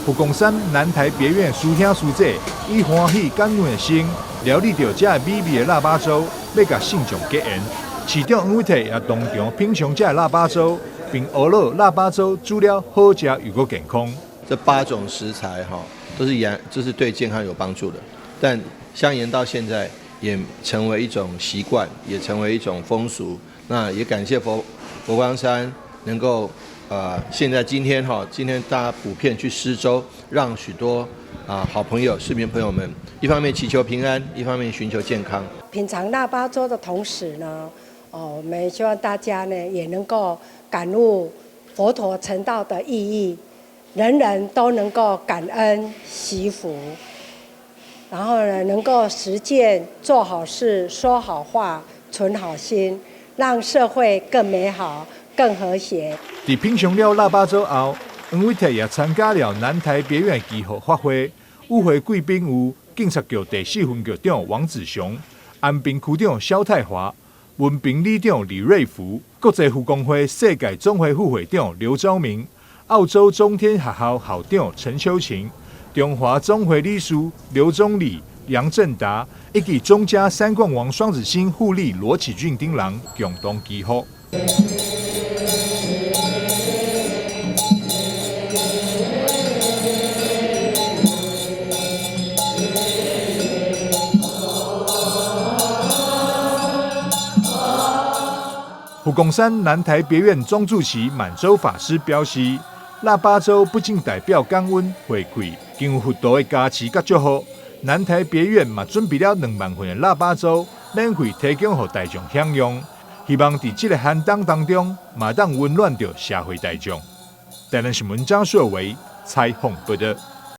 佛光山南台別院師兄師姐以歡喜感恩的心，料理著這个美味的臘肉粥，欲佮信眾結緣。市長黃偉哲也當場品嚐這个臘肉粥，並呵咾臘肉粥煮了好食又閣健康。這八種食材哈，都是鹽，這是對健康有幫助的。但相沿到現在也成為一種習慣，也成為一種風俗。那也感謝佛光山能夠，現在今天哈，今天大家普遍去施粥，讓許多啊好朋友、市民朋友們，一方面祈求平安，一方面尋求健康。品嘗臘肉粥的同時呢，哦，我們希望大家呢也能夠感悟佛陀成道的意義，人人都能夠感恩惜福，然後呢能夠實踐做好事、說好話、存好心，讓社會更美好、更和諧。佇品嚐了臘肉粥後，黃偉哲也參加了南台別院祈福法會。與會貴賓有警察局第四分局長王子雄、安平區長蕭泰華、文平里長李瑞福、國際佛光會世界總會副會長劉昭明、澳洲中天學校校長陳秋琴、中華總會理事劉宗禮、楊振達，以及中嘉三冠王雙子星護理羅啟俊等人共同祈福。佛光山南台別院總住持滿洲法師表示，臘肉粥不僅代表感恩回饋，更有佛陀的加持佮祝福。南台別院嘛準備了2萬份的臘肉粥，免費提供予大眾享用，希望佇這个寒冬當中，嘛當溫暖著社會大眾。台南新聞張碩維採訪報導。